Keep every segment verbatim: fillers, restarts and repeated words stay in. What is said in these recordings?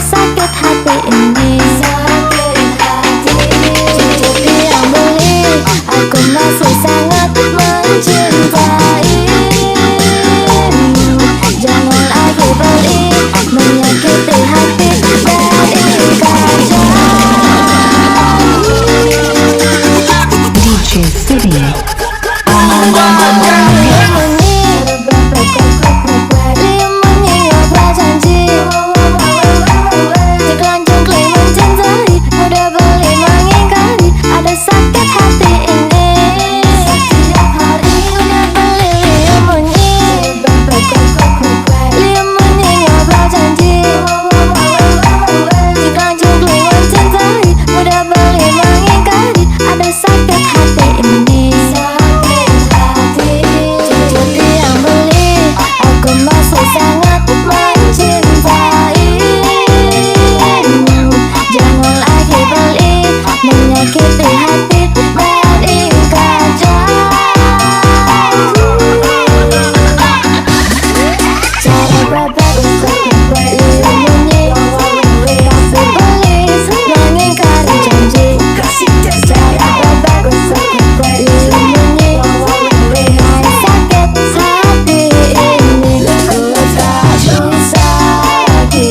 Sakit hati ini. Sakit hati. Cukup yang beli. Aku masih sangat mencintaimu. Jangan lagi beli, menyakiti hati dari kajang. D J City. Ada sakit hati ini. Setiap hari udah beli limunyi. Limunyi ngobrol janji. Jika jungkling mencintai, udah beli mengingkari. Ada sakit hati ini. Sakit hati. Cukup yang beli. Aku masih sangat mencintai. Jangan lagi beli, menyakiti hati dari kajang. Cara bapak untuk membuat limunyi. Kasih beli, mengingkari janji. Cara bapak untuk membuat limunyi. Sakit hati ini. Ku tak bisa lagi.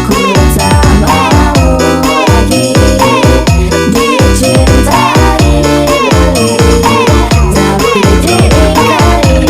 Ku tak mau lagi dicintai, tapi diingkari.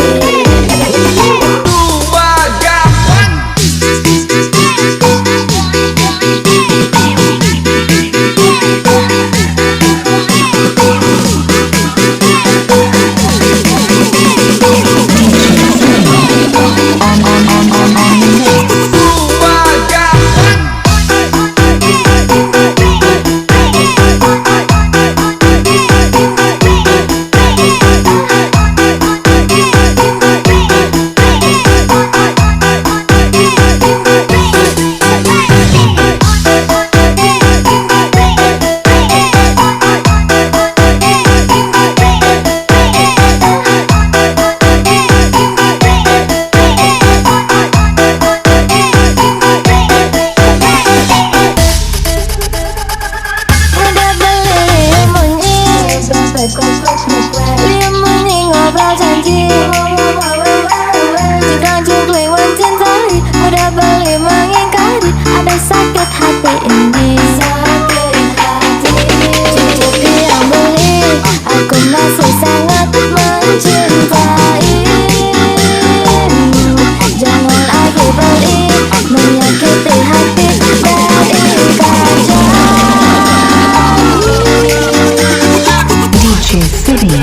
Udah beli limunyi. Limunyi ngobrol janji. Jika jungkling mencintai, udah beli mengingkari. Ada sakit hati ini. Sakit hati. Cukup yang beli. Aku masih sangat mencintaimu. Jangan lagi beli, menyakiti hati dari kajang. D J City.